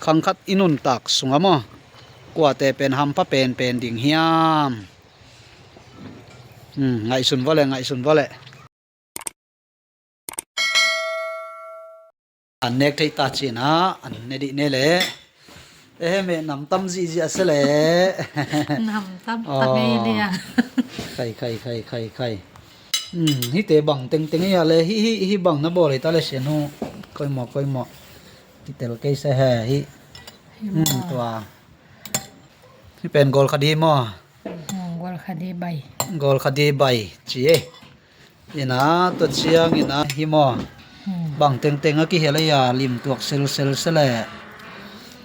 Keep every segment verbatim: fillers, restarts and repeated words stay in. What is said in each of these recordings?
Bang khat i nuntak sungah maw, kuate pen hampha penpen ding hiam? Hmm, ngaihsun vawleh, ngaihsun vawleh. An nek theih ta cin ah, an ne dih ne leh. Ehe, meh namtam zihziah se leh. Namtam tak ngei liang. Khai, khai, khai, khai, khai. Hmm, hihte bang tengteng ei a leh, hih, hih, hih bang na bawl ei ta leh Sianu. Koimawh, koimawh. Kitel kei se he, hih. Hmm, tua. Hih pen gawlkhadi maw? Hmm, gawlkhadi bai. Gawlkhadi bai ci ei. Ina, tua ciang ina hi maw? Hmm. Bang tengteng a kihel ei a, lim tuak selsel se leh.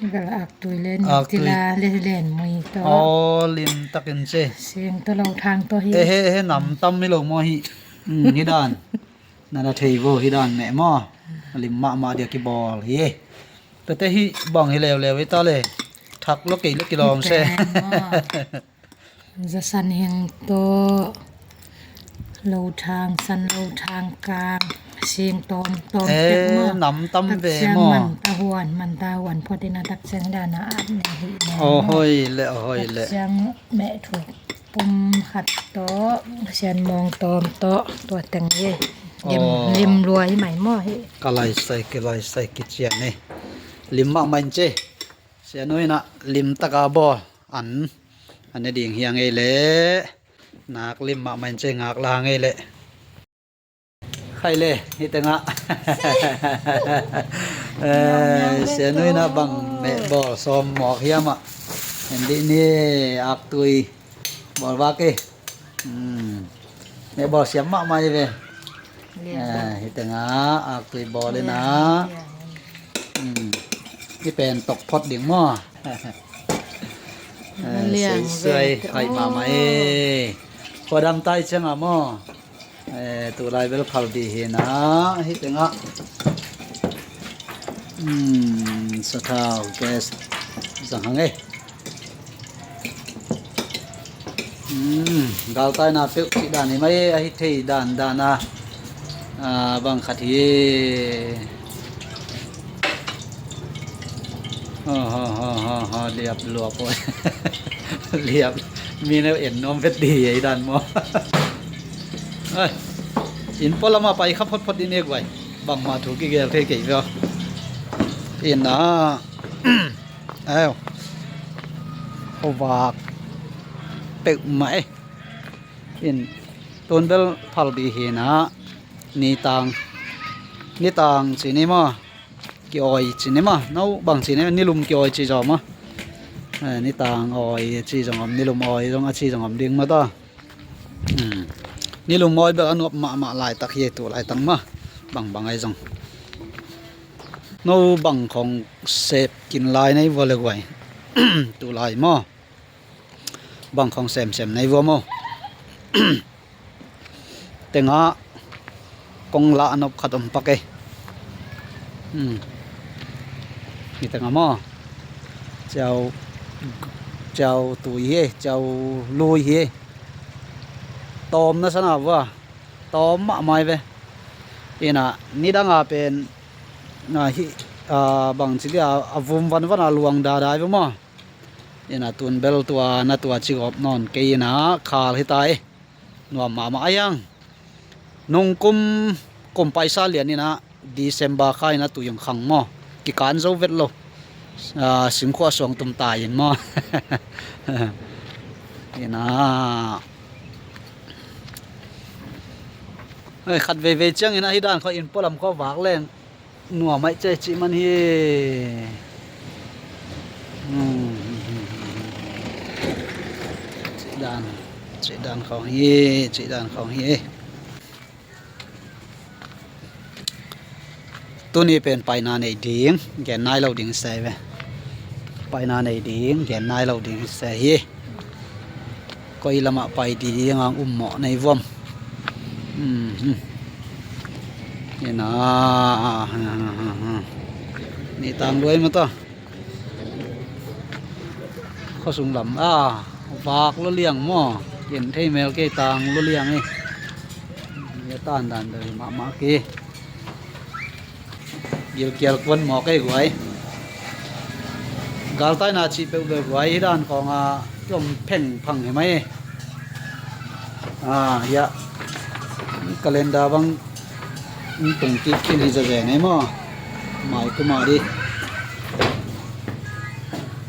Gal aktui len, aktui. Tila le len mui tawh. Aw, lim takin ci. Sing tawh lo thang tawh hi. Ehe, ehe, namtam hi lo maw hi. Hmm, hi dan. Na na thei vo hi dan meh maw. Lim mahmah dia kibawl hi. Tate hi bang hi leuleu hi ta leh. Thak lo kei lo kilawm se. Zasan heng tawh, lo thang san, lo thang kang, sing tawm tawm tek maw. Nam tam ve maw. Takciang man ta huan, man ta huan phot ina takciang dana at ne hi maw. Aw hoi leh, aw hoi leh. Takciang meh thuk pum khat tawh, sian mawng tawm tawh, tua teng hi. Lim, lim lua hi mai maw hi. Ka laisai, ka laisai kician ei. Lim mahmah in ci. Sianu ina lim taka bawl an, an ne ding hiang ei leh. Nak lim mahmah in ci, ngak la hang ei leh. Khai le, hi tengah. Eh, Sianu ina bang meh bawl sawm mawk hiam ah. En dih ni, aktui. Bawl vak ei. Hmm. Meh bawl siam mahmah hi ve. Lian. Eh, hi tengah, aktui bawl ina. Lian, lian. Hmm. Hi pen tok phot ding maw. Eh, lian suai, suai, ve, hai mahmah ei. Khuadam tai ciang ah maw. Eh, tulai bel phalbi hi na, hi tengah. Hmm, sathau, gas zang hang ei. Hmm, galtaina peuh cih dan hi mai, ahi thei dan dan a. Ah, bang khat hi. Ha, ha, ha, ha, ha, liap luap oi. Liap. Mi neu en nuam vet di ei dan maw. Ai. Inn pualam ah pai kha photphot in e guai. Bangmah thu kigel thei kei via. Inn ah. Aw. Khuavak peuhmah e. Inn tun bel phalbi hi na. Nitang. Nitang ci ni maw. Ki-awi ci ni maw, no bang ci ni, nilum ki-awi ci zong maw. Eh, nitang awi ci zong om, nilum awi zong a ci zong om ding maw ta. Hmm. Nilum awi bel a nuam mahmah laitak hi, tu laitak maw. Bangbang ahi zong. No bang khong sep kin lai nei vua le guai. Tu lai maw. Bang khong semsem nei vua maw. Tengah kong lah a nop khat om pak e. Hmm. Hi tengah maw. Ciau, ciau tui hi e, ciau lui hi e. Tawm na sana vua. Tawm mahmah hi ve. Ina, nidang a pen, na hi, a, bang ci dia, a vum vanvan a luang dadai vua maw. Ina tun bel tua na tua ci gawp nawn kei ina khal hi ta e. Nuam mahmah a hiang. Nung kum, kum paisa lian ina December kha ina tui hong khang maw. Kikan zo vet lo. Ah, simkhuah suang tum ta in maw. Ina. Ai, khat veivei ciang ina hi dan khaw inn pualam khaw vak leng. Nuam aih ciai cih man hi. Hmm. Cih dan, cih dan khawng hi, cih dan khawng hi. Tuni pen paina nei ding, gen nai lo ding se ve. Paina nei ding, gen nai lo ding se hi. Koi lamah pai ding ang um mawh nei vuam. Hmm, hmm. Ina. Ni tang luai mata. Khua sung lam a vak lua liang maw. Ken thei mel kei tang lua liang e. Ia tan dan doi mahmah kei. Gilkial kuan mawk ei guai. Galtaina cih peuhpeuh guai hi dan khawng a kiom phengphang hi mai. Ah, hiah calendar bang tung kik khin hi zazen ei maw? Mai kuma di.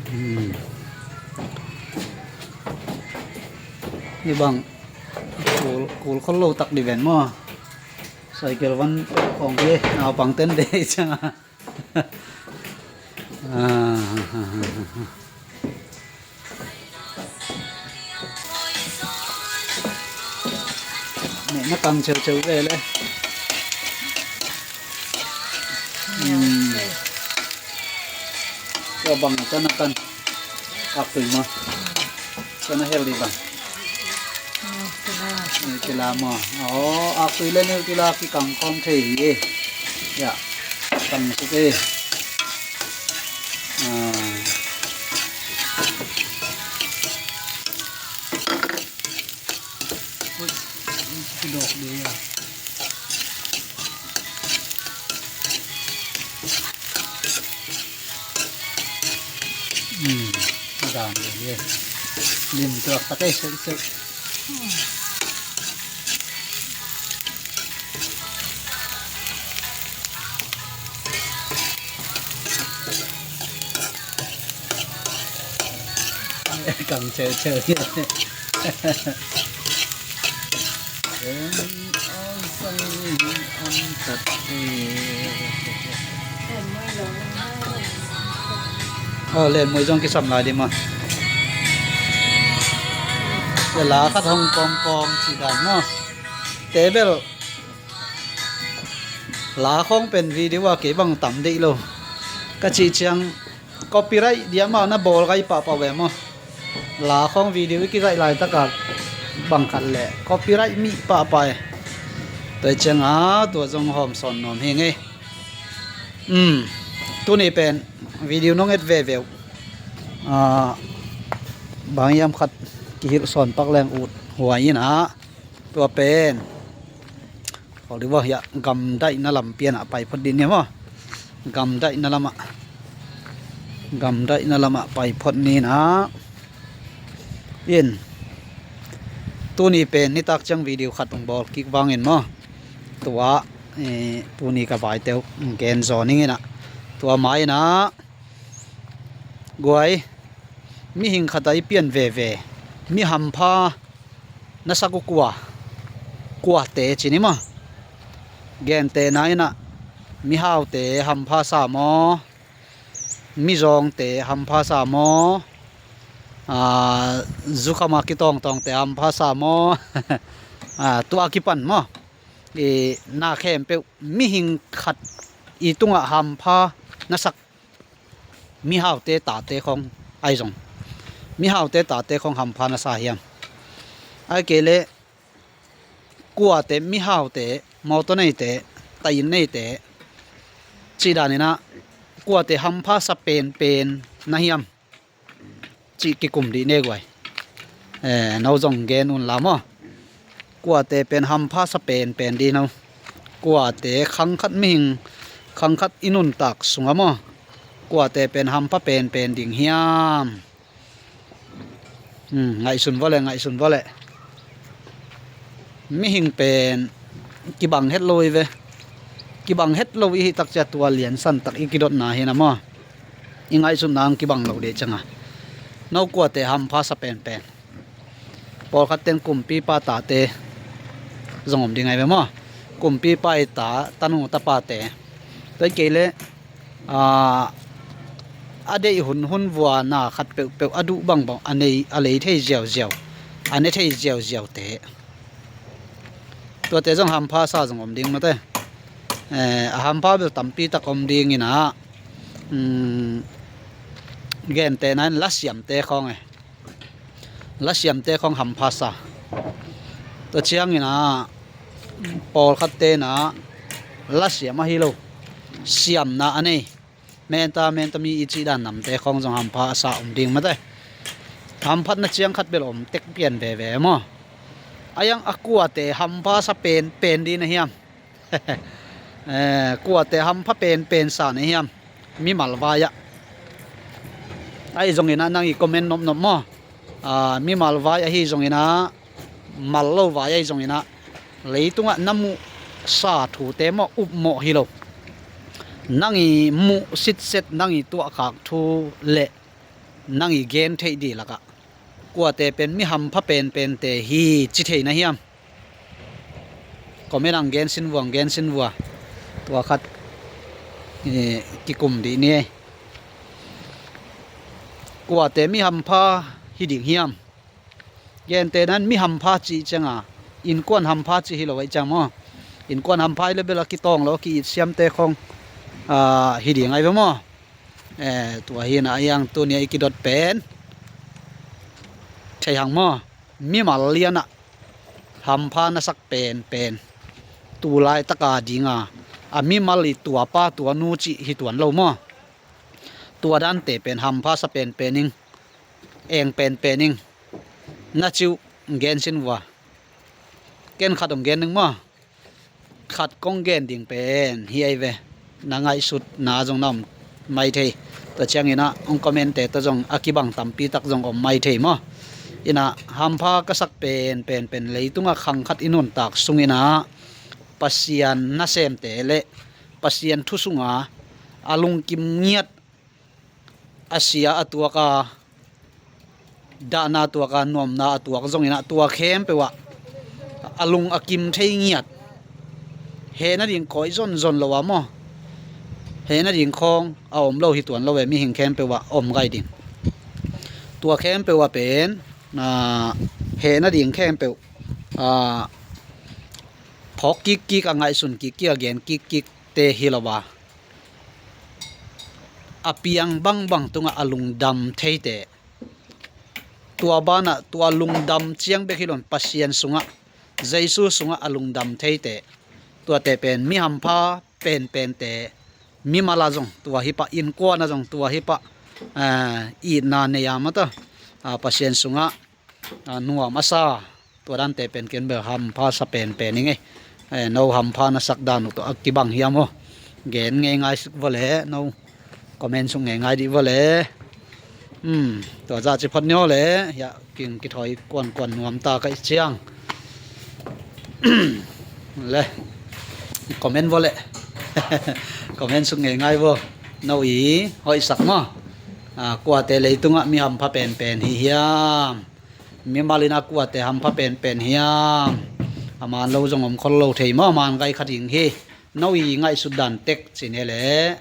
Hmm. Hi bang kul, kul khol lo tak di ven maw? Cycle van khawng hi naupang ten de ciang a. Ah. Neh na kang cheucheu ve le. Hmm. Tua bang ka na kan. Ak tui ma. Ka na hel di bang. Nutella maw? Aw, aktui le Nutella kikang khawm thei hi. Hiah, kang suk e. Ah. Ui, kidawk de a. Hmm, a dan hi. Lim tuak tak ei, seuh seuh. Kang cheucheu hi. Aw, lenmui zong kisam lai di maw? La khat hong kawmkawm ci dan maw? Tebel la khawng pen video a kei bang tam deih lo ka cih ciang copyright diam a na bawl gai pahpah ve maw? La khawng video i kizaih laitaka bang khat le copyright mih pahpah e. Tua cianga tua zong hawm sawn nuam hi ngei. Um, tuni pen video nong et veve uh. Ah, bang hiam khat kihilh sawn pak leng ut huai in ah. Tua pen Oliver hiah gamdaihna lam pianah pai phot dih ni maw? Gamdaihna lamah, gamdaihna lamah pai phot ni nah. In, tuni pen nitak ciang video khat hong bawl kik vangin maw? Tua, eh, tuni ka vaite uh gen zaw ning inah. Tua ma inah guai, mihing khat a i pian veve, mi hampha na sak uh kua, kuate ci ni maw? Gentehna inah mihaute hampha sa maw? Mizawngte hampha sa maw? Ah, zukhama kitawngtawngte hampha sa maw? Ah, tua kipan maw? I na khempeuh mihing khat i tungah hampha na sak mihaute tate khawng ahi zong, mihaute tate khawng hampha na sa hiam? Ahih kei leh kuate, mihaute, mawtaw neite, tahin neite cih daninah kuate hampha sa penpen na hiam? Cih kikum dih ne guai. Eh, no zong gen un la maw? Kuate pen hampha sa penpen dih no? Kuate khangkhat mihing, khangkhat i nuntak sungah maw? Kuate pen hampha penpen ding hiam? Hmm, ngaihsun vawleh, ngaihsun vawleh. Mihing pen kibang het lo i ve. Kibang het lo i hih takcia tua liansan tak i kidotna hi na maw? I ngaihsutna ang kibang lo dih cianga no kuate hampha sa penpen. Pawlkhat ten kumpipa tate zong om ding ahi ve maw? Kumpipa i ta, tanu tapate. Tua kei leh, ah, a deih hunhun vua na khat peuhpeuh a duh bangbang a nei, a lei thei ziauziau, a ne thei ziauziaute. Tuate zong hampha sa zong om ding mate. Eh, a hampha bel tampi tak om ding inah, um, gentehna in lasiamte khawng e. Lasiamte khawng hampha sa. Tua ciang inah pawlkhatte inah lasiam ahi lo, siamna a nei, menta menta mi i cih dan namte khawng zong hampha a sa om ding mate. Hamphatna ciang khat bel om tek pian veve maw? A iang a kuate hampha sa penpen dih na hiam? Eh, kuate hampha penpen sa na hiam? Mimal vai-ah Ahi zongin ah nang i comment nopnop maw? Aa, mimal vai ahi zongin ah, mal lo vai ahi zongin ah, leitungah na muhsa thute maw, upmawh hi lo. Nang i muh sitset, nang i tuahkhak thu le nang i gen theih dih lakah kuate pen mi hampha penpente hi ci thei na hiam? Comment ang gen sin vua, ang gen sin vua. Tua khat, eh, kikum dih ni ei. Kuate mi hampha hi ding hiam? Gente nan mi hampha cih cianga, innkuan hampha cih hi lo ahi ciang maw? Innkuan hampha hi le bel a kitawng lo, ki-it siamte khong, ah, hi ding ahi ve maw? Eh, tua hi na a hiang tuni a i kidot pen thei hang maw? Mimal lianah hampha na sak penpen, tu laitaka dinga a mimal i tuapa tuanu cih hi tuan lo maw? Tua dante pen hampha sa penpen ing, eng penpen ing. Na cih uh gen sin vua. Ken khat hong gen ning maw? Khat kong gen ding pen hi ahi ve. Na ngaihsutna zong na om mai thei. Tua ciangin ah hong comment-te tawh zong a kibang tampi tak zong om mai thei maw? Inah hampha ka sak penpen pen leitungah khang khat i nuntak sungin ah Pasian nasemte le Pasian thu sunga a lungkim ngiat, a sia a tuak a, dahna a tuak a, nuamna a tuak zongin ah tua khempeuh ah a lung a kim thei ngiat, heh nading khawi zonzon lo a maw? Heh nading khawng a om lo hi tuan lo ve, mihing khempeuh ah om gai ding. Tua khempeuh ah pen, ah, heh nading khempeuh, ah, phawk kikkik a, ngaihsun kikkik a, gen kikkik te hi lo a, a piang bangbang tungah a lungdam theite, tua banah tua lungdam ciang bek hi lo in Pasian sungah, Jesu sungah a lungdam theite, tuate pen mi hampha penpente, mimal ah zong tua hi pah, innkuan ah zong tua hi pah, eh, itna nei a mata, ah, Pasian sungah, ah, nuam a sa, tua dante pen ken bel hampha sa penpen ing ei. Eh, no hampha na sak dan uh tawh a kibang hiam aw? Gen ngeingai suk vua le, no comment suk ngeingai dih vua le. Hmm, tua zah ci phot ni aw le, hiah king kithawi kuankuan nuam ta ka i ciang. Le, comment vua le. Comment suk ngeingai vua. No i hoihsak maw? Ah, kuate leitungah mi hampha penpen hi hiam? Mimal in a kuate hampha penpen hiam? A man lo zong om khol lo thei maw, a man gai kha ding hi. No i ngaihsut dan tek ci ni le.